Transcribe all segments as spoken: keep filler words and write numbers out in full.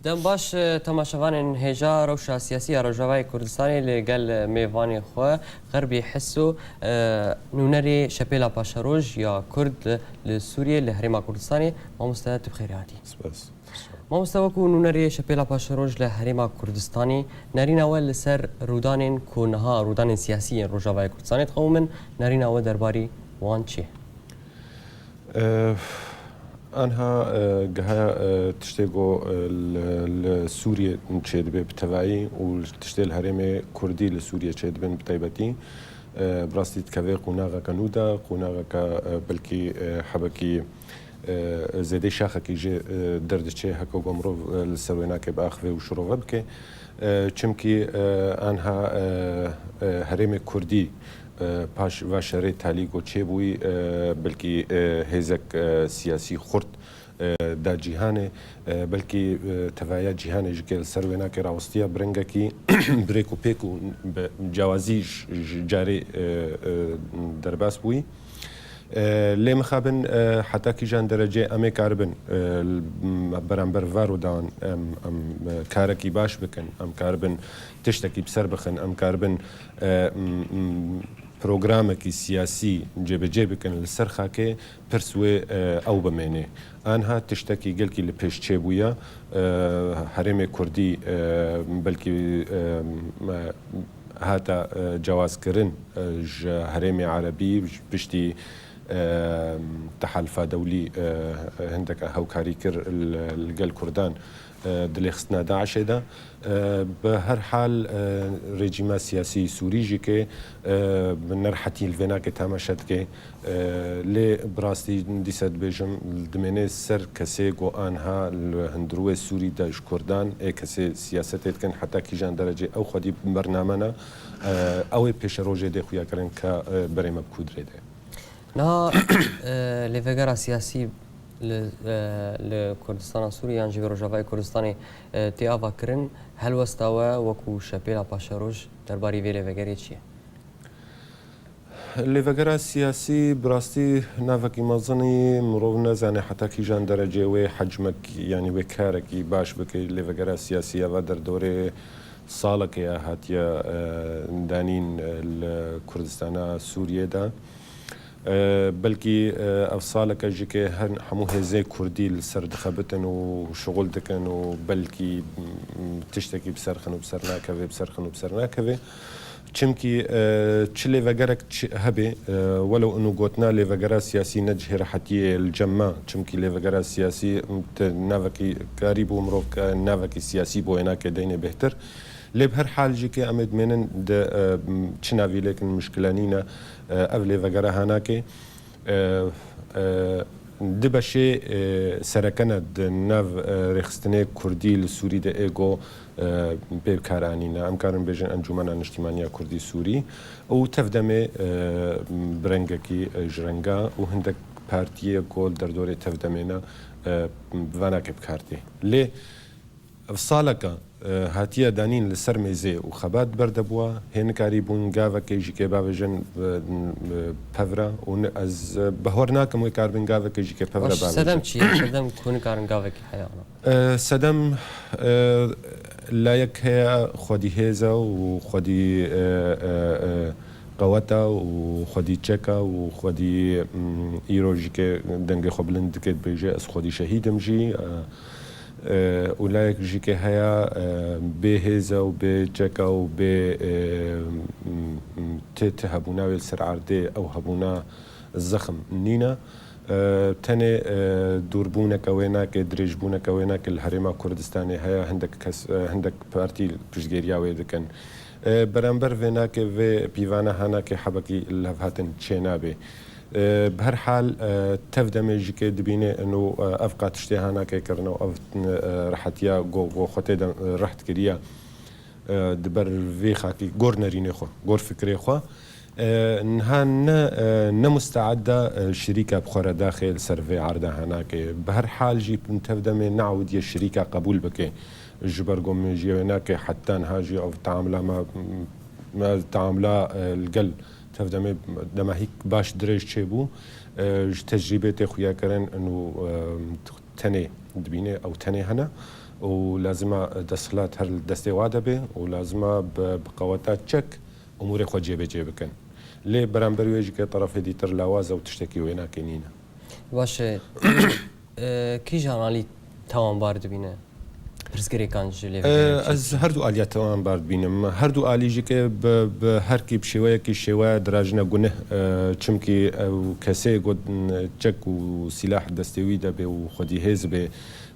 Dem baş, e, temaşevanên hêja rewşa siyasî ya Rojavayê Kurdistanê li gel mêvanê xwe Xerbî Hiso, e, nûnerê Şepêla Paşeroj ya Kurd li Sûriyê li Herêma Kurdistanê. Mamoste, tu bi xêrê hatî. Spas. Mamoste, wekû nûnerê Şepêla Paşeroj li Herêma Kurdistanê, nerîna we li ser rûdanên ku niha rûdanên siyasî yên Rojavayê Kurdistanê diqewimin, nerîna we derbarî wan çi ye? Ev, anha, e, gihaya, e, tiştê ku, e, li, li Sûriyê çêdibe bi tevayî û tiştê li herêmê Kurdî li Sûriyê çêdibin bi taybetî, e, bi rastî dikeve qonaxeke nû de, qonaxeke, e, belkî, e, hebekî, e, zêdê şaxekî jê, e, derdiçe, heke ku mirov, e, li ser wê nake biaxive û şirove bike. E, çimkî, e, anha, e, e, herêmê Kurdî, e, paş va şerê talî ku çêbûyî, e, belkî, e, hêzek, e, siyasî xurt, e, da cîhanê, e, belkî, e, tevaya cîhanê jî ke li ser wê nake rawistiya bi rengekî bi rêk û pêk û bi cawazî ji, ji carê, e, e, derbas bûyî. E, lê mixabin, e, heta kîjan derecê em ê karibin, e, l-, m-, beramber va rûdan em, em, e, karekî baş bikin, em karibin tiştekî bi ser bixin, em karibin, e, m-, m-, programekî siyasî cêbicê bikin li ser xakê, pirs wê, e, ew bimêne. Anha tiştekî gelkî li pêş çêbûye, e, herêmê Kurdî, e, belkî, e, me, hate, e, cewazkirin, e, ji herêmê Erebî, ji piştî, e, tehalifa dewlî, e, hindek hewkarî kir li, li gel Kurdan, e, di lêxistina DAIŞê de. E, bi her hal, e, rejîma siyasî Sûrî jî ke, e, bi nerehetî li vê nake temaşe dike. E, lê bi rastî dîsa dibêjim, dimêne ser kesê ku anha li hundirûyê Sûrî de ji Kurdan ê kesê siyasetê dikin, heta kîjan derecê ew xwedî bername ne, e, ew ê pêşerojê dê xuya kirin ka, e, berê me bi kû dirê de. Niha, e, lêvegera siyasî li, e, li Kurdistana Sûrî yan jî vê Rojavayê Kurdistanê, e, tê ava kirin, helwesta we wekû Şepêla Paşeroj derbarî vê lêvegerê çi ye? Lêvegera siyasî bi rastî navekî mezinî, mirov nezane heta kîjan derecê wê hecmek, yanî wê karekî baş bike. Lêvegera siyasî eva derdorê salekê ya hatiye, e, danîn, e, li Kurdistana Sûriyê de. E, belkî, e, ev saleke jî ke her, hemû hêzê Kurdî li ser dixebitin û şixul dikin û belkî, m, tiştekî bi ser xin û bi ser nakeve, bi ser xin û bi ser nakeve. Çimkî, e, çi lêvegerek çi hebe, e, welew inu gotina lêvegera siyasî ne cihê rehetiyê li cem me, çimkî lêvegera siyasî, m, te navekî karî bû mirov ke navekî siyasî bo wê nake deynê bêhtir. Lê bi her hal jî ke em ê dimênin di, e, m, çi navî lêkin muşkile nîne, e, ev lêvegera hanake. E, e, di beşê, e, sereke ne di nav, e, rêxistinê Kurdî li Sûrî de ê go, e, pê bi kar anîne. Em karin bêjin Encûmena Niştîmaniya Kurdî Sûrî û tevdemê, e, bi rengekî, e, ji renga û hindek partiyê ku li derdorê tevdemê ne, e, bi vanakê bi kar tê. Lê Ev saleke, e, hatiye danîn li ser mêzê û xebat berde bûa, hê nikarî bûn gavekê jî kê bavêjin, e, e, pevra û ni-, ez, e, bahwer nakim wê karibin gavekê jî kê pevra Baş, bavêjin. Sedem çi ye? Sedem ku nikarin gavekî heye ana? E, sedem, e, layek heye xwedî hêz e û xwedî, e, e, e, qewet e û xwedî çek e û xwedî, mm, îro jî kê dengê xwe bilind dike dibêje, ez xwedî şehîd im jî, e, E, û layek jî ke heye, e, bê hêz e û bê çek e û bê, e, m, m, ti, ti hebûna wê li ser erdê, ew hebûna zexm nîne. E, tenê, e, dûrbûneke wê nake, dirêjbûneke wê nake li Herêma Kurdistanê heye, hindek kes, e, hindek partî piştgêriya wê dikin. E, beramber vê nake, vê pîvana hanake hebekî levhatin çênabe. E, bi her hal, e, tev demê jî ke dibîne ino, e, ev qatiştê hanake kirine û ev, e, rehetiya go, go xwe tê de, e, reht kiriye, e, di ber vê xakî gor nerînê xwe, gor fikrê xwe. E, niha ne, e, ne musteed e, e, şirîka bi xwe re daxê li ser vê arda hanake. Bi her hal jî tev demê neewdiye şirîka qebûl bike. Ji ber ku min jî wê nake heta niha jî ev teamula me, me teamula, e, li gel tev demê dema hîk baş dirêj çêbû, e, ji tecrîbê tê xuyakirin û, e, tenê dibîne ew tenê hene. û lazima desthilat her li destê wa de bê û lazima bi, bi qeweta çek umûrê xwe cêbecê bikin. Lê beramber wê jî ke terefê dîtir lawaz e û tiştekî wênakê nîne. Baş e, tu, e, kîjan alî tawanbar dibîne pirsgirêkan ji lêvegeriyê? E, ez her du aliya tawanbar dibînim. Her du alî jî ke bi, bi her kî bi şêweyekî şêweya dirajine guneh, e, çimkî ew kesê got, e, çek û sîlah destê wî de bê û xwedî hêz bê,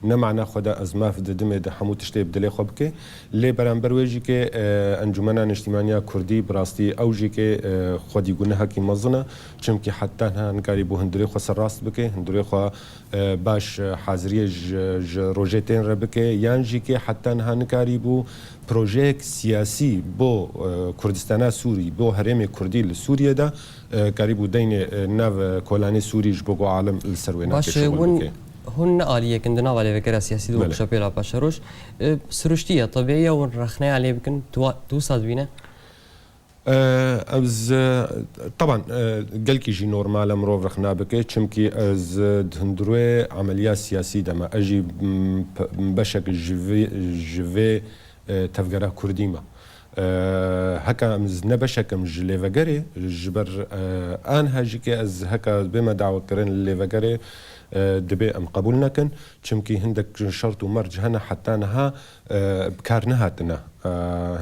ne mana xwe de ez maf didim ê di hemû tiştê bi dilê xwe bike. Lê beramber wê jî ke, e, Encûmena Niştîmaniya Kurdî bi rastî ew jî ke, e, xwedî gunehekî mezin e. Çimkî heta niha nikarî bû hundirê xwe serrast bike, hundirê xwe, e, baş, e, haziriyê ji, ji rojê tên re bike, yan jî ke heta niha nikarî bû projeyek siyasî bo, e, Kurdistana Sûrî, bo herêmê Kurdî li Sûriyê de, e, karî bû deynê, e, nav, e, kolanê Sûrî ji bo ku alem li ser wê nake Baş e, şixul hûn, bike. Hûn ne aliyek in di nava lêvegera siyasî di Belê. Workshopê la paşeroj. E, siruştî ye, tebî ye hûn rexneya lê bikin, tu wa-, tu wisa dibîne? E, ez, e, teban, e, gelkî jî normal e mirov rexna bike, çimkî ez, e, di hundirê emeliya siyasî de me. Ez jî, m, p-, beşek ji vê, ji vê, e, tevgera Kurdî me. E, heka ez ne beşek im ji lêvegerê, ji ber, e, anha jî ke ez heka bême dawekirin li lêvegerê, e, dibê em qebûl nekin. Çimkî hindek şert û merc hene heta niha, e, bi kar nehatine. E,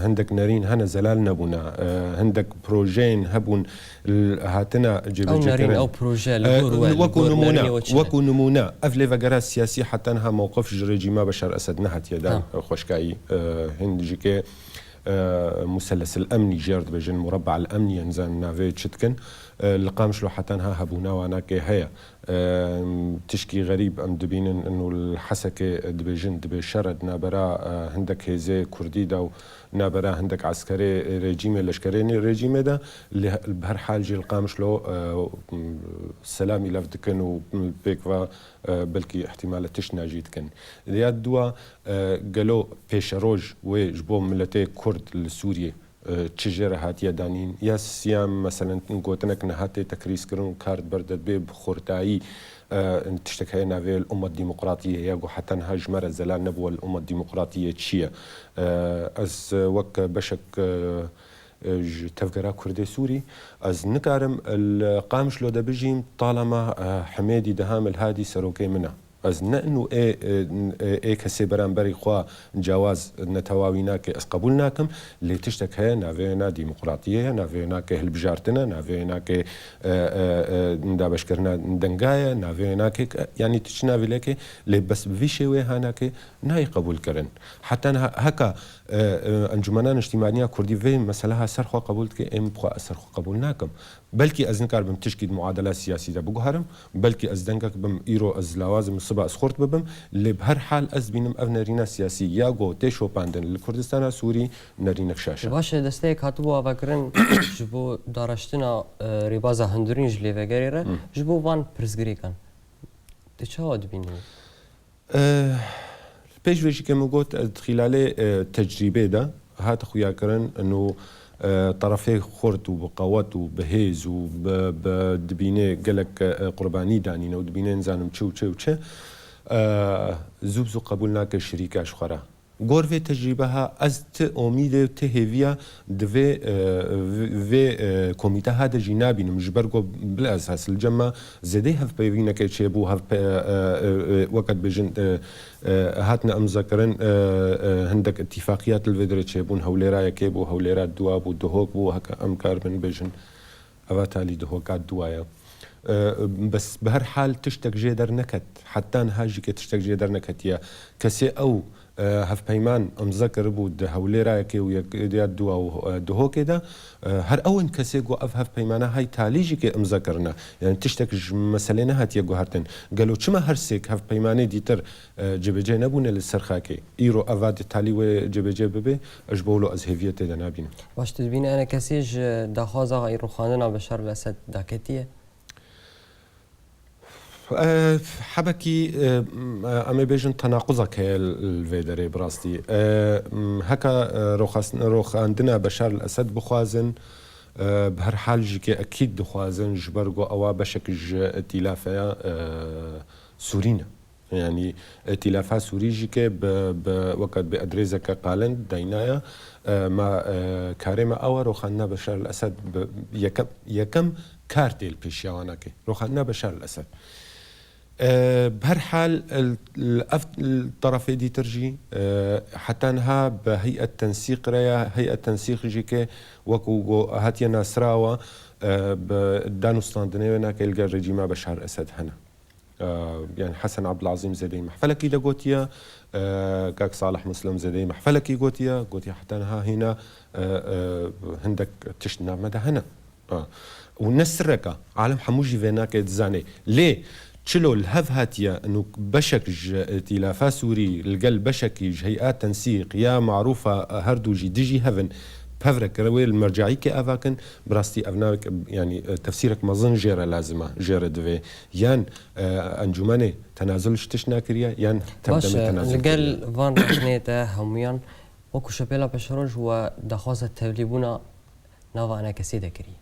hindek nerîn hene zelal nebûne. E, hindek projeyên hebûn l-, hatine Ew nerîn, cêbecêkirin. Ew proje li E, gor we, li wekû gor nimûne, nerînê we çi ne? Wekû nimûne, ev lêvegera siyasî heta niha mewqif ji rejîma Beşar Esed nehatiye dan Ha. xweşkayî. E, hin jî ke, e, musellesil emnî jê re dibêjin, murabba el emnî, em zanin navê çi dikin. E, li Qamişlo heta niha hebûna wana ke heye. E, tişkî xerîb em dibînin, ino li Hesekê dibêjin, dibê şer e di nabera, e, hindek hêzê Kurdî de û nabera hindek eskerê rejîmê, leşkerê rejîmê de, lê bi her hal jî li Qamişlo, e, selamî lev dikin û pêk ve, e, belkî ihtimale tişt najî dikin. Ya dua, e, gelo pêşeroj wê ji bo miletê Kurd li Sûriyê, e, çi jê re hatiye danîn? Ya siyam, meselen, gotinek niha tê tekrîzkirin û kar di ber de dibê bi xurtayî, e, tiştek heye navê el ummet demokratiyê ya ku heta niha ji me re zelal nebû el ummet demokratiyê çi ye? E, ez, e, wek beşek, e, e, ji tevgera Kurdê Sûrî, ez nikarim li Qamişlo de bijîm, talema, e, Himêdî Deham El Hadî serokê min e. Ez ne inu ê, ê, ê kesê beramberî xwe cawaz netewawî nake, ez qebûl nakim, lê tiştek heye, navê wêna demokratiyê ye, navê wêna ke hilbijartin e, navê wêna ke, e, e, e, dabeşkirina denga ye, navê wêna ke, yanî tu çi navê lê ke, lê bes bi vî şêwê hanake nayê qebûlkirin. Heta niha, heka, e, e, Encûmena Niştîmaniya Kurdî vê meseleha ser xwe qebûl dike, ê min bi xwe ez ser xwe qebûl nakim. Belkî ez nikaribim tişkî di muadela siyasî de biguherim, belkî ez dengek bim, îro ez lawaz im, siba ez xurt bibim, lê bi her hal ez dibînim ev nerîna siyasî ya ku tê şopandin li Kurdistana Sûrî nerînek şaş e. Baş e, desteyek hatibû avakirin ji bo daraştina, e, rêbaza hundirîn ji lêvegerê re, Hı. ji bo van pirsgirêkan. Tu çawa dibînî? Eh, li pêş vê jî ke min got, ez di xîlalê, eh, tecrîbê de hate xuyakirin, ino, eh, terefê xurt û bi qewet û bi hêz û bi, bi dibînê gelek, eh, qurbanî danîne û dibînê nizanim çi û çi û çi, eh, zû bi zû qebûl nake şirîka ji xwe re. Gor vê tecrîbeha ez ti omîdê û ti hêviya di vê, e, vê, vê, e, komîteha de jî nabînim. Ji ber ku bila ez hes li cem me zêdeyî hevpeyvîneke çêbû, hevpe-, e, e, e, weke dibêjin, e, e, hatine imzekirin, e, e, hindek îtîfaqiyat li vê derê çêbûn. Hewlêra yekê bû, Hewlêra dua bû, Duhok bû, heke em karibin bêjin. Eva talî Duhoka dua ye. E, bes bi her hal tiştek jê derneket. Heta niha jî ke tiştek jê derneketiye. Kesê ew, e, hevpeyman imze kiribû di Hewlêra yekê û yek, ya dua û, e, Duhokê de, e, her ew in kesê ku ev hevpeymana hay talî jî ke imze kirine. Yani tiştek ji meselê nehatiye guhertin. Gelo çima her sêk hevpeymanê dîtir, e, cibicê nebûne li ser xakê? Îro eva di talî wê cibicê bibe, ji bo wilo ez hêviyê tê de nabînim. Baş, tu dibînî ene kesê ji daxwaza îroxandina Beşar el Esed daketiye? E, hebekî, e, em ê bêjin tenaquzek heye li vê derê bi rastî. E, heka, e, roxas-, roxandina Beşar el Esed bixwazin, e, bi her hal jî ke ekîd dixwazin, ji ber ku ewa beşek ji îtîlafeya, e, Sûrî ne. Yanî îtîlafa Sûrî jî ke bi, bi, weke bi adrêzeke qalind daynaya, e, ma, e, karê me awa roxandina Beşar el Esed bi yekem, yekem kar tê li pêşiya wana ke. Roxandina Beşar el Esed. E, bi her hal, el, el, ev, el, terefê dîtir jî, e, heta niha bi heyet tensîq re ya, heyet tensîq jî ke wekû go hatiye nasrawa, e, bi danûstandinê wê nake li gel rejîma Beşar Esed hene. E, yani Hesen Abdulazîm zêdeyî mehfelekî de gotiye, e, kak Salih Muslim zêdeyî mehfelekî gotiye, gotiye heta niha hîna, e, e, hindek tişt nav me de hene. Ha. Û ne sirreka, alem hemû jî vê nake dizane. Lê çilo li hev hatiye, û beşek ji îtîlafa Sûrî li gel beşekî ji hey'a tensîq ya marûfa her du jî dijî hev in, pevrek re wê li merceîkê ava kin, bi rastî ev navek, yanî, e, tefsîrek mezin jê re lazim e, jê re divê. Yan, e, encûmenê tenazul ji tişt nakiriye, yan tevdemê Baş e, tenazul li gel kiriye. Van rexnê te hemûyan wekû Şepêla Paşeroj we daxwaza tevlîbûna nava enekesê de kirî.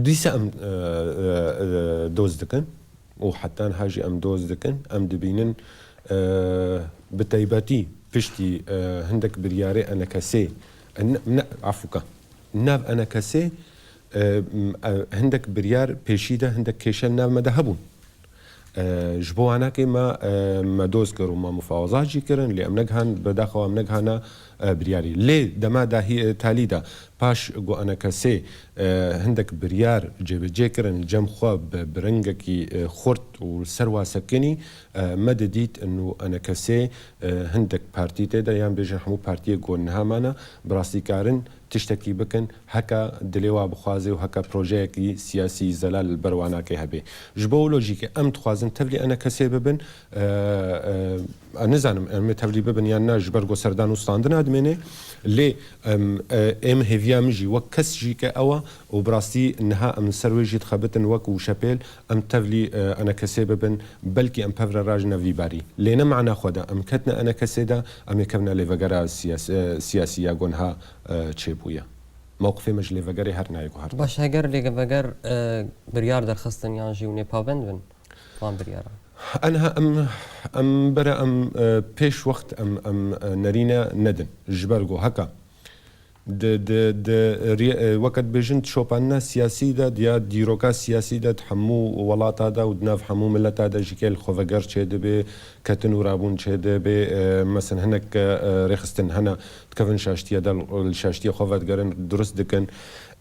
Dîsa em, e, e, e, doz dikin û heta niha jî em doz dikin. Em dibînin, e, bi taybetî piştî, e, hindek biryarê enekesê, e, ne, ne, afûka, nav enekesê, e, m, e, hindek biryar pêşî de hindek kêşe li nav me de hebûn. E, ji bo wanakê me, e, me doz kir û me mufawezat jî kirin, lê em negihan, bi daxewa em negihana, e, biryarî. Lê dema dahî, e, talî de, paş ku enekesê, e, hindek biryar cêbicê kirin, li cem xwe bi, bi rengekî, e, xurt û li ser wa sekinî, e, me didît û enekesê, e, hindek partî tê de, yan bêjin hemû partiyê ku niha mane, bi rastî karin tiştekî bikin, heke dilê wa bixwaze û heke projeyekî siyasî zelal li ber wa nake hebe. Ji bo ew lojîkê em dixwazin tevlî enekesê bibin, e, e, ez nizanim em ê tevlî bibin yan na, ji ber ku serdan û standina dimêne, lê em, e, êm hêviya min jî wek kes jî ke ew e û bi rastî niha em li ser wê jî dixebitin wek û şepêl, em tevlî, e, enekesê bibin, belkî em pevre rajine vî barî. Lê ne mana xwe de em ketine enekesê de, em ê kevine lêvegera siyas-, e, siyasî ya ku niha, e, çêbûye. Mewqifê me ji lêvegerê her nayê guhert. Baş, heger lêveger, e, biryar derxistin yan jî hûn ê pabend bin van biryaran? Eniha em, em bere em, e, pêş wext em, em, e, nerîne nedin. Ji ber ku heka di, di, di, rê-, e, weke dibêjin di şopanina siyasî de, diya dîroka siyasî de, di hemû welata de û di nav hemû mileta de jî ke li xweveger çêdibe, ketin û rabûn çêdibe, e, mesela hinek, e, rêxistin hene, dikevin şaştiye de, li şaştiye xwe vedigerin, durust dikin.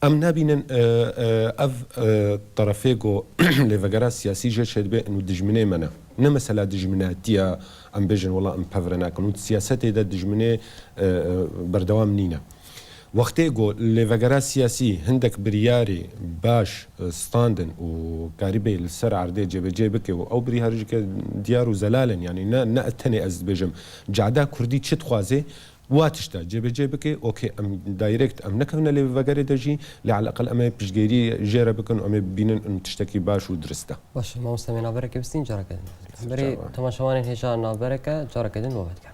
Em nabînin, e, e, ev, e, terefê ku lêvegera siyasî jê çêdibe, û dijminê me ne. Ne mesela dijminatiya, em bêjin, wela em pevre nakin. Û siyasetê de dijminê, e, e, berdewam nîne. Wextê ku lêvegera siyasî hindek biryarê baş, e, standin û karîbê li ser erdê cêbecê bike û ew biryar jî ke diyar û zelal in, yanî ne, ne tenê ez dibêjim, cada kurdî çi dixwaze, wa tişta cêbecê bike, okey, em direct em nekevine lêvegerê de jî, lê eleqel em ê piştgêrî jê re bikin û em ê bibînin em tiştekî baş û dirist e. Baş, mamoste, me navberekê bistîn, careke din. Berê temaşevanên hêja navbereke, careke din we vedigerin.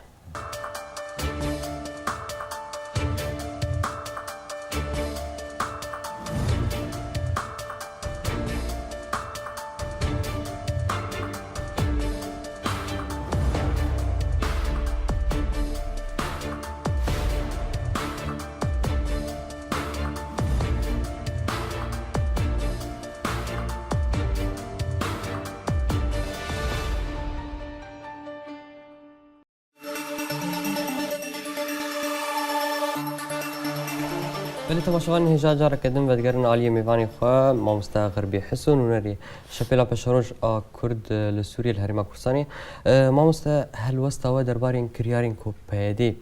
Belê temaşevanên hêja, careke din vedigerin aliyê mêvanê xwe, mamoste Xerbî Hiso, nûnerê Şepêla Paşeroj a Kurd li Sûriyê, li Herêma Kurdistanê. E, mamoste, helwesta we derbarên kiryarên ku P Y D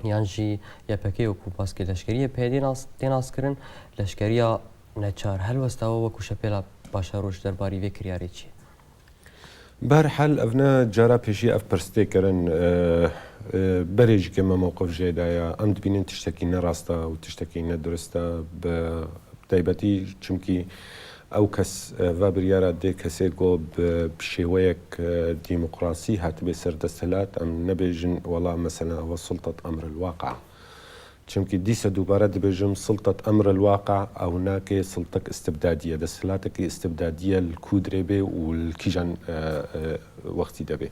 yan jî Y P G, ku baskê leşkeriyê P Y D nas, tê naskirin, leşkeriya neçar, helwesta we wekû Şepêla Paşeroj derbarî vê kiryarê çi ye? Bi her hal, ev ne cara pêşî ev pirs tê kirin, e, e, berê jî ke me mewqif jê daye. Em dibînin tiştekî ne rast e û tiştekî ne durist e. Bi taybetî çimkî ew kes, e, va biryara dê kesê ku bi, bi şêweyek, e, demokrasî hatibe ser desthilat, em nebêjin, wela, mesela, ew sultat emr el waqi. Çimkî dîsa dubare dibêjim, sultat emr el waqi ew nake, sultek istibdadî ye, desthilatekî istibdadî ye, li ku dirê bê û li kîjan, e, e, wextî de bê.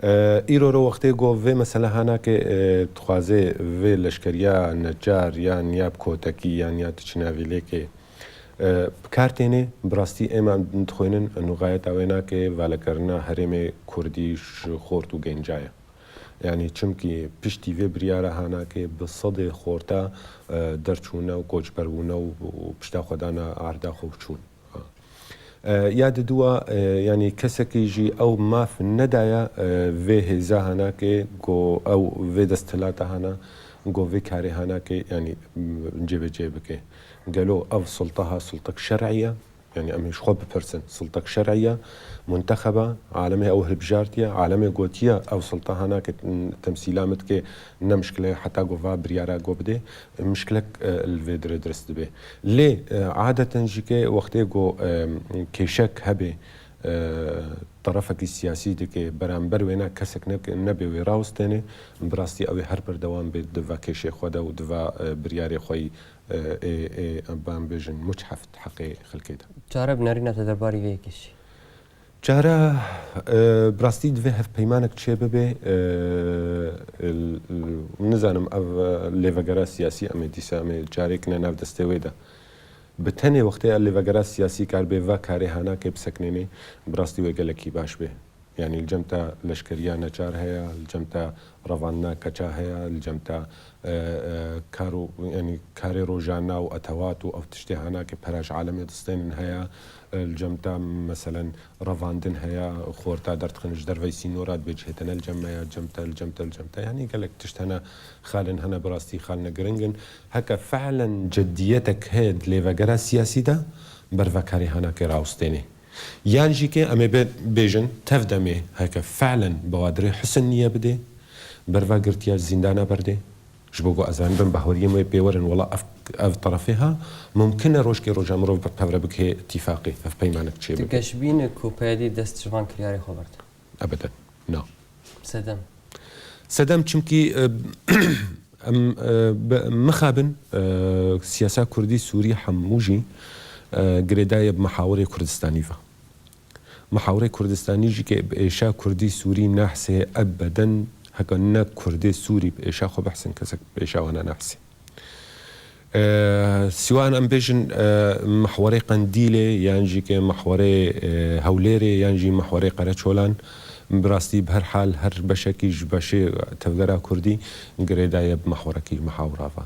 E, îro ro wextê ku vê mesele hanakê, e, dixwaze vê leşkeriya neçar yan ya bi kotekî yan ya tu çi navî lêkê, e, bi kar têne, bi rastî êma dixwînin, û xayeta wê nake valekirina herêmê kurdî ji xort û genca ye. Yanî çimkî piştî vê biryara hanakê bi sedê xorta, e, derçûne û koçber bûne û, û pişta xwe dana arda xwe û çûn. E, ya diduwa, e, yanî kesekî jî ew maf nedaya, e, vê hêza hanakê ku ew vê desthilata hana, ku vê karê hanakê, yanî, m, cêbecê bike. Gelo ev sulta ha sultek şer'î ye? Yanî em ê ji xwe bipirsin, sultek şer'î ye, muntexeba, alemê ew hilbijartiye, alemê gotiye, ew sulta hanakê temsîla min dike, ne mişkile ye, heta ku va biryara ku bidê, mişkilek, e, li vê dirê dirist dibe. Lê, e, adeten jî ke wextê ku, e, kêşek hebe, e, terefekî siyasî dike, beramber wêna kesek ne-, nebe wê rawistêne, bi rastî ew ê her berdewam be di va kêşê xwe de û di va, e, biryarê xwe yî, e, ê, ê, em bêjin muçhef di heqê xelkê de. Çare bi nerîna te derbarî vê yekê jî? Çare, e, bi rastî divê hevpeymanek çêbibe, e, l-, l-, nizanim ev, e, lêvegera siyasî em ê dîsa em ê carêkine nav destê wê de. Bi tenê wextê ev lêvegera siyasî karibe va karê hanakê biseknêne, bi rastî wê gelekî baş be. Yanî li cem te leşkeriya neçar heye, li cem te revandina keça heye, li cem te, e, e, kar û, yanî karê rojana û etewat û ev tiştê hanakê pera ji alemê distênin heye, e, li cem te meselen revandin heye, xorta derdixin ji derveyî sînora dibê cihê te ne li cem me ya, li cem te, li cem te, li cem te. Yanî gelek tişt hene, xalên hene bi rastî xalne giring in. Heke fehlen cediyetek heye di lêvegera siyasî de, bervekarê hanakê rawistêne. Yan jî ke em ê be-, bêjin, tev demê heke fehlen bi wadirê Husin niye bidê, berva girtiya zîndana berdê. Ji bo ku ez zanibim behweriyê me pê werin, wela ev, ev terefê ha, mumkin e rojkê roja mirov bi pevre bikê tîfaqê, ev peymanek çê Tu bibe. Geşbîne ku P Y D dest ji van kiryarê xwe berde? Ebeden, na. Sedem. Sedem çimkî, e, em, e, bi-, mixabin, e, siyasa kurdî sûrî hemû jî, e, girêdayê bi mihawirê Kurdistanî ve. Mihawirê Kurdistanî jî ke bi êşa kurdî sûrî nehsê ebeden heke ne kurdê sûrî bi êşa xwe behsin kesek bi êşa wana nehsê. E, siwan em bêjin, e, mihwerê Qendîlê, yan jî ke mihwerê, e, Hewlêrê, yan jî mihwerê Qereçolan, bi rastî bi her hal her beşekî ji beşê tevgera kurdî girêdaye bi mihwerekî mihawira ve.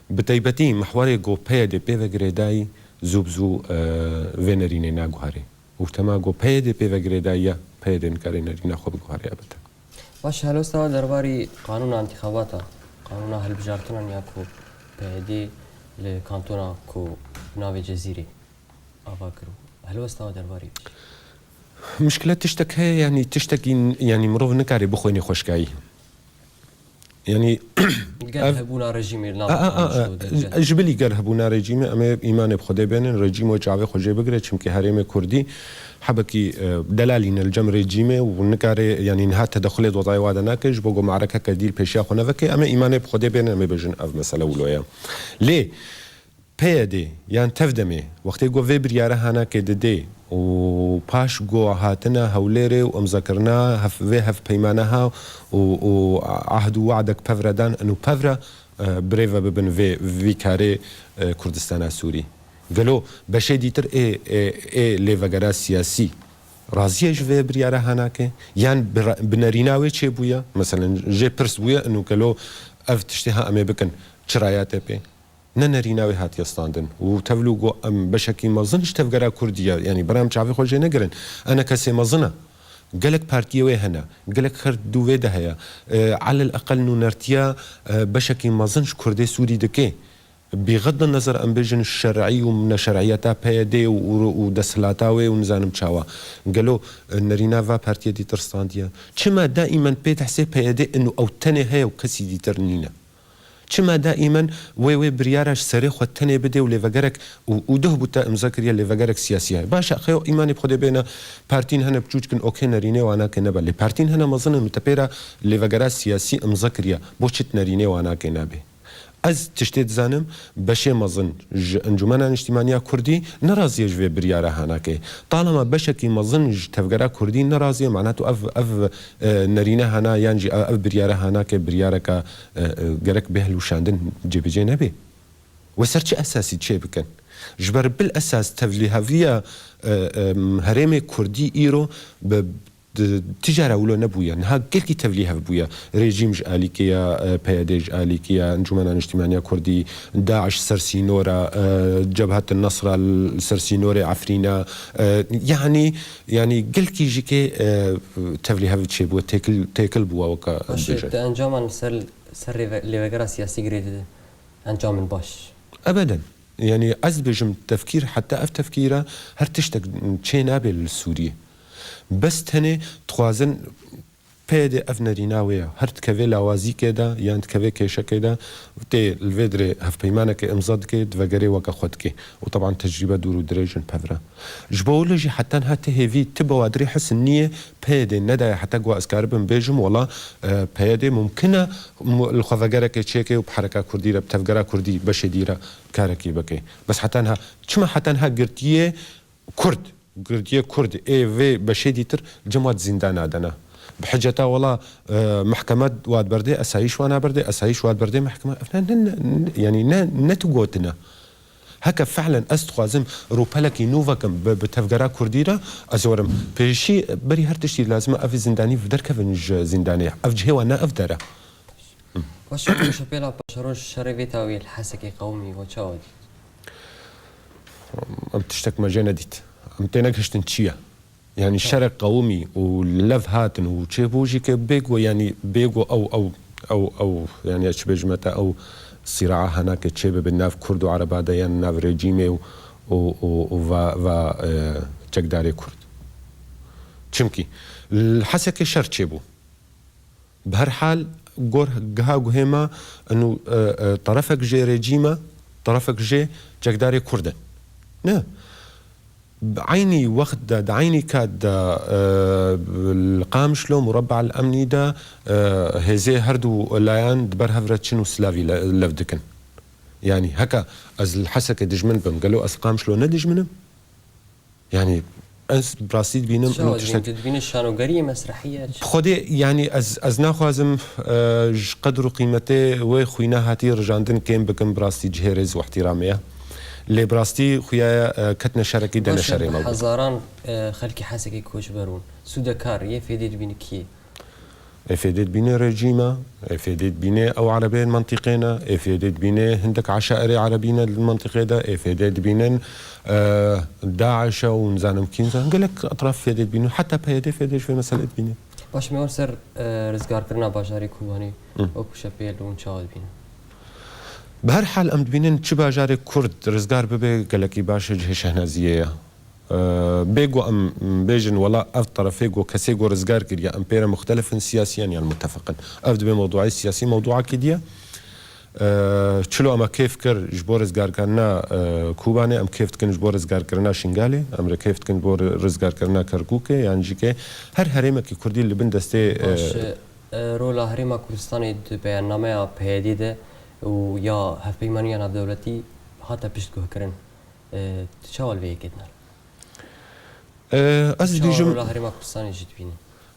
Bi taybetî mihwerê ku P Y D pê ve girêdayî zû bi zû, e, vê nerînê naguherê. Û tema ku P Y D pê ve girêdayî ye, P Y D nikare nerîna xwe biguherê ebeden. Baş, helwesta we derbarî qanûna întîxabata, qanûna hilbijartinan ya ku P Y D li kantona ku bi navê Cezîrê ava kir û helwesta we derbarî wî? Mişkile tiştek heye, yanî tiştekî, yanî mirov nikare bixwîne xweşkayî. Yanî Gel ev hebûna rejîmê li nav A, a, a, a, ji bilî gel hebûna rejîmê, em ê îmanê bi Xwedê bênin, rejîm wê çavê xwe jê bigire, çimkî herêmê Kurdî hebekî, e, delalî ne li cem rejîmê û nikare, yanî niha tedexulê di wezayê wa de nake, ji bo ku marekeke dîl pêşiya xwe neveke, em ê îmanê bi Xwedê bênin, em ê bêjin ev mesele wilo ye. Lê P Y D yan tev demê, wextê ku vê biryara hanakê didê û paş ku hatina Hewlêrê û imzakirina hev-, vê hevpeymana ha û, û ahd û we'dek pevre dan, û pevre, e, birêve bibin vê, vî karê, e, Kurdistana Sûrî. Gelo beşê dîtir ê, ê, ê lêvegera siyasî razî ye ji vê biryara hanakê? Yan bi ra-, bi nerîna wê çêbûye? Meselen jê pirs bûye, û gelo ev tiştê ha em ê bikin, çi raya te pê? Ne nerîna wê hatiye standin. Û tevlû ku em beşekî mezin ji tevgera Kurdî ye, yanî bira em çavê xwe jê negirin. Enekesê mezin e. Gelek partiyê wê hene. Gelek xert dû wê de heye. E, elel eqel nûnertiya, e, beşekî mezin ji Kurdê Sûrî dike. Bîxedin nezer em bêjin şer'î û neşer'iyeta P Y D û, û, û desthilata wê û nizanim çawa. Gelo, e, nerîna va partiyê dîtir standiye? Çima daîmen pê dehsê P Y D in û ew tenê heye û kesî dîtir nîne? Çima daîmen wê, wê biryara ji serê xwe tenê bidê û lêvegerek û, û duh bû te imza kiriye lêvegerek siyasî heye? Baş e, xeyo îmanê bi Xwedê bêne, partîn hene biçûçkin, okê, nerînê wanakê nebe. Lê partîn hene mezin in û te pê re lêvegera siyasî imza kiriye. Bo çi nerînê wanakê nabê? Ez tiştê dizanim, beşê mezin ji Encûmena Niştîmaniya Kurdî nerazî ye ji vê biryara Hanakê. Talema beşekî mezin ji tevgera Kurdî nerazî ye, mana tu ev, ev, e, nerîne Hana yan jî ev, ev biryara Hanakê biryareka, e, e, gerek bê hilwişandin cêbicê nebe. We ser çi esasî çê bikin? Ji ber bil esas tevlîheviya, e, e, herêmê Kurdî îro bi Di, tijara wilo nebûye. Niha gelkî tevlîhev bûye. Rejîm ji alîkê ya, e, P Y D ji alîkê ya, Encûmena Niştîmaniya Kurdî, DAIŞ ser sînora, e, Cebhet Nesra li ser sînorê Efrîna, e, yanî, yanî gelkî jî kê, e, tevlîhev çêbûye, têkil, têkil bûye weke Baş e, bêje. Te encaman ser, ser rêve-, lêvegera siyasî girêdiye encamên baş. Ebeden. Yanî ez dibêjim tefkîr, heta ev tefkîra her tiştek çê nabe li Sûriyê. Bes tenê dixwazin P Y D ev nerîna wê ya. Her dikeve lawazîkê de yan dikeve kêşekê de tê li vê dirê hevpeymanekê imza dike, divegerê weke xwe dike. Û teban tecrîbe dûr û dirêj in pevre. Ji bo wilo jî heta niha ti hêvî, ti bawadirî hisin nîye, P Y D nedaye heta ku ez karibim bêjim, wela, e, P Y D mumkin e mu-, li xwe vegerekê çêke û bi hereka Kurdî re, bi tevgera Kurdî beşê dî re karekî bike. Bes heta niha, çima heta niha girtiyê Kurd, girtiyê Kurd ê vê beşê dîtir cem wa di zîndana de ne. Bi hiceta wela, e, mehkeme wa diberdê, esayîş wa naberdê, esayîş wa diberdê mehkeme. Ev ne, ne, ne, ne, yanî ne, ne tu gotine. Heke fehlen ez dixwazim rûpelekî nû vekim bi, bi tevgera Kurdî re, ez werim. Pêşî berî her tiştî lazim e ev zîndanî bi derkevin ji zîndanê. Ev cihê wan ne ev der e. Baş e, Şepêla paşeroj şerê vê tawî li Hesekê qewimî we çawa dît? Em tiştek me jê nedît. Em tênegihiştin çi ye. Yanî şerek qewimî û lev hatin û çêbû jî ke bêgo, yanî bêgo ew, ew, ew, ew, yanî ez çi bêjime te, ew sîraa hena ke çêbibe nav Kurd û Ereba de yan nav rejîmê û, û, û, û va, va, e, çekdarê Kurd. Çimkî li Hesekê şer çêbû. Bi her hal gor giha guhê me inu, e, e, terefek jê rejîm e, terefek jê çekdarê Kurd e. Ne. Bi eynî wext de, di eynî kat de, e, li Qamişlo, Murabba el Emnî de, e, hêzê her du layan di ber hev re çin û silavî le-, lev dikin. Yanî heke ez li Hesekê dijmin bim, gelo ez Qamişlo ne dijmin im? Yanî ez bi rastî dibînim ino tiştek. Tu dibîne şanogeriyê mesrehî ye? Bi Xwedê, yanî ez, ez naxwazim, e, ji qedr û qîmetê wê xwîna hatî rijandin kêm bikim, bi rastî cihê rêz û ihtiramê ye. Lê bi rastî xuya ye, e, ketine şerekî, dene şerê me. Hezaran, e, xelkê Hesekê koçber bûn. Sûdekar yê fêdê dibîne kî? Ê fêdê dibîne rejîm e, ê fêdê dibîne ew erebeyên mentiqê ne, ê fêdê dibîne hindek eşairê erebî ne li mentiqê de, ê fêdê dibînin, e, DAIŞ e û nizanim kî nizanim. Gelek etraf fêdê dibînin, heta P Y D fêdê ji vê meselê dibîne. Baş, me wer ser, e, rizgarkirina bajarê Kobanê, Hı. wekû Şepêl û çawa dibîne? Bi her hal em dibînin çi bajarê Kurd rizgar bibe gelekî baş e cihê şehnaziyê ye. Ee, bê ku em bêjin, wela ev terefê ku kesê ku rizgar kiriye, em pê re muxtelif in siyasiyen yan mutefiq in. Ev dibe mewduayê siyasî mewduakî diye. Ee, çilo em kêf kir ji bo rizgarkirina, e, Kobanê, em kêf dikin ji bo rizgarkirina Şingalê, em re kêf dikin ji bo ri-, rizgarkirina Kerkûkê, yan jî ke her herêmekî Kurdî li bin destê, e, Baş, e, rola Herêma Kurdistanê di beyannameya P Y D de û ya Hevpeymaniya Navdewletî hate piştguhkirin. E, tu çawa li vê yekê dinere? E, ez Çawa dibêjim rola Herêma Kurdistanê jî dibînî?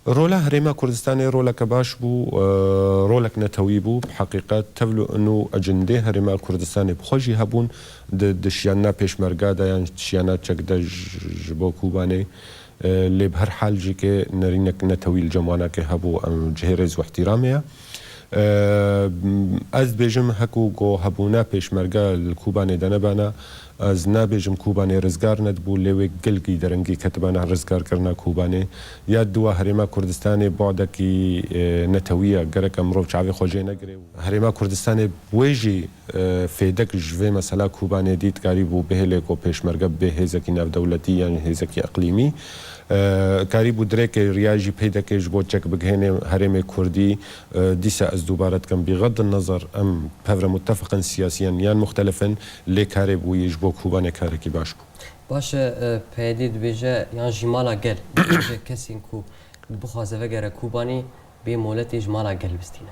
Rola Herêma Kurdistanê roleke baş bû, e, rolek netewî bû. Bi heqîqet tevlo ino ecindê Herêma Kurdistanê bi xwe jî hebûn di, di şiyana pêşmerga de yan şiyana çek de ji, ji bo Kobanê. E, lê bi her hal jî ke nerînek netewî li cem wana ke hebû, em cihê rêz û ihtiramê ye. E, ez dibêjim, heko ku hebûna pêşmerge li Kobanê de nebana, ez nabêjim Kobanê rizgar nedibû, lê wê gelkî derengî ketibana rizgarkirina Kobanê. Ya diwa Herêma Kurdistanê badekî, e, netewî ye, gereke mirov çavê xwe jê negire. Herêma Kurdistanê bi wê jî, e, fêdek ji vê mesela Kobanê dît, karîbû bihêle ku pêşmerge bê hêzekî navdewletî yan hêzekî iqlîmî. E, karîbû dirêkê riya jî peyde ke ji bo çek bigihêne herêmê Kurdî. E, dîsa ez dubare dikim, bîxed nezer em pevre mutefiq in siyasiyen yan muxtelif in, lê karê bûyî ji bo Kobanê karekî baş bû. Baş e, e, P Y D dibêje yan jî mala gel, dibêje kesên ku bixwaze vegere Kobanê bê moletê ji mala gel bistîne.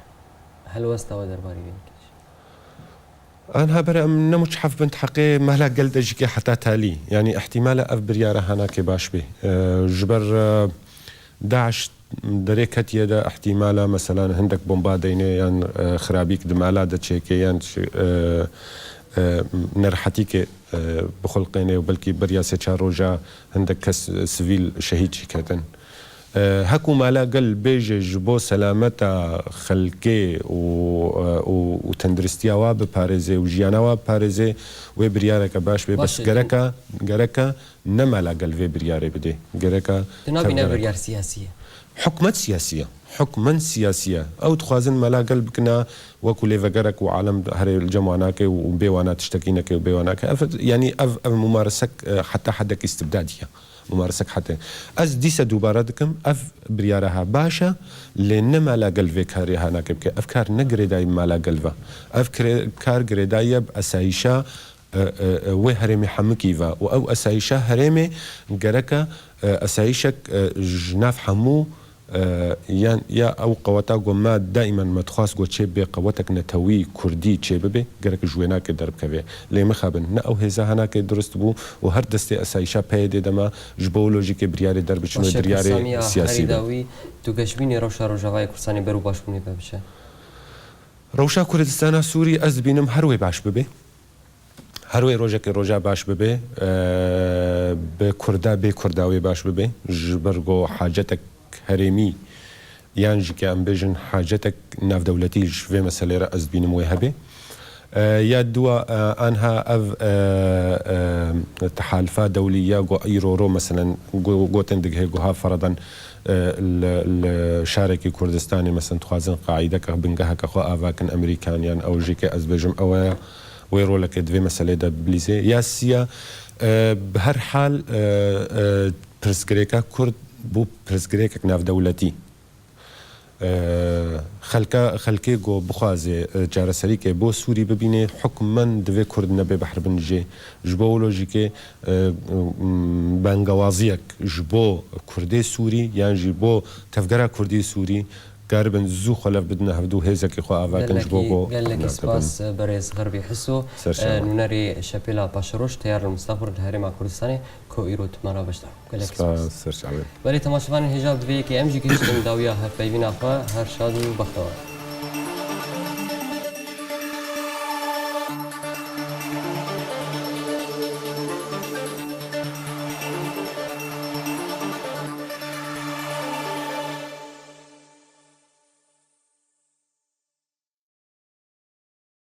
Helwesta we derbarê vê yekê çi? Anha bere em ne muçhef bin heqê mehla gel de jî ke heta talî. Yanî ihtimale ev biryara hanakê baş bê. E, ji ber, e, DAIŞ derê ketiye de ihtimala, meselan, hindek bomba deyne yan, e, xirabîk di mala de çêke yan, e, e, nerehetîkê, e, bixulqêne û belkî beriya sê çar roja hindek kes, e, sivîl şehîd jî ketin. E, hek û mala gel bêje ji bo selameta xelkê û, e, û, û tenduristiya wa biparêze û jiyana wa biparêze, wê biryareke baş bê. Baş bes e, gereka, gereka ne mala gel vê biryarê bidê. Gereka Di nabîne tevgerek. Biryar siyasî ye. Hikûmet siyasî ye. Hikmen siyasî ye. Ew dixwazin mala gel bikina wekû lêvegerek û alem herê li cem wan nake û bê wana tiştekî neke û bê wana ke. Ev, yanî ev, ev mumaresek, e, heta hedek îstibdadî ye. Mumaresek hete. Ez dîse dubare dikim, ev biryara ha baş e, lê ne mala gel vê karê ha nake bike. Ev kar ne girêdayî mala gel ve. Ev kire-, kar girêdayî ye bi esayîşa, e, e, e, wê herêmê hemikî ve. Û ew esayîşa herêmê gereke, e, esayîşek, e, ji nav hemû, e, yan ya ew qeweta ku me daîmen me dixwast ku çê bê, qewetek netewî kurdî çê bibe, gerek ji wênakê derbikeve. Lê mixabin, ne ew hêza hanakê dirust bû û her destê esayîşa P Y D de me ji bo lojîkê biryarê derbiçin û Baş e, biryarê Kursamiya siyasî herî be. Dawî, tu geşbînî rewşa Rojavayê Kurdistanê ber û baş bûnê ve biçe? Rewşa Kurdistana Sûrî ez dibînim her wê baş bibe. Her wê rojekê roja baş bibe, e, bi Kurda bê Kurda wê baş bibe. Ji ber ku hacetek herêmî yan jî ke em bêjin hacetek navdewletî ji vê meselê re ez dibînim wê hebe. E, ya dua, e, anha ev, e, e, tehalifa dewlî ya ku îro ro, meselen, go-, gotin digihê guha feradan, e, li, li şarekî Kurdistanê, meselen, dixwazin qaîdeke bingeheke xwe ava kin Amerîkan yan ew jî ke ez bêjim ew e, wê rolekê di vê meselê de bibilîze. Ya siya, e, bi her hal, e, e, pirsgirêka Kurd bû pirsgirêkek navdewletî. E, xelka, xelkê ku bixwaze, e, çareserîkê bo Sûrî bibîne, hukmen divê Kurd nebe behrbin jê. Ji bo lojîkê, e, m, bangewaziyek ji bo Kurdê Sûrî yan jî bo tevgera Kurdî Sûrî karibin zû xwe lev bidine hevdû hêzekê xwe ava kin ji bo Gelekî, ku gelekî nabin. Spas, e, berêz Xerbî Hiso, Ser e, çavan. Nûnerê Şepêla Paşeroş, Teyar el Mistafur li Herêma Kurdistanê, ku îro tu me re beşdar bû. Gelekî spas. Spas, ser çavan. Belê, temaşevanên hêja, divê yekê em jî gihiştin dawiya hevpeyvîna xwe. Her şad û bextewar.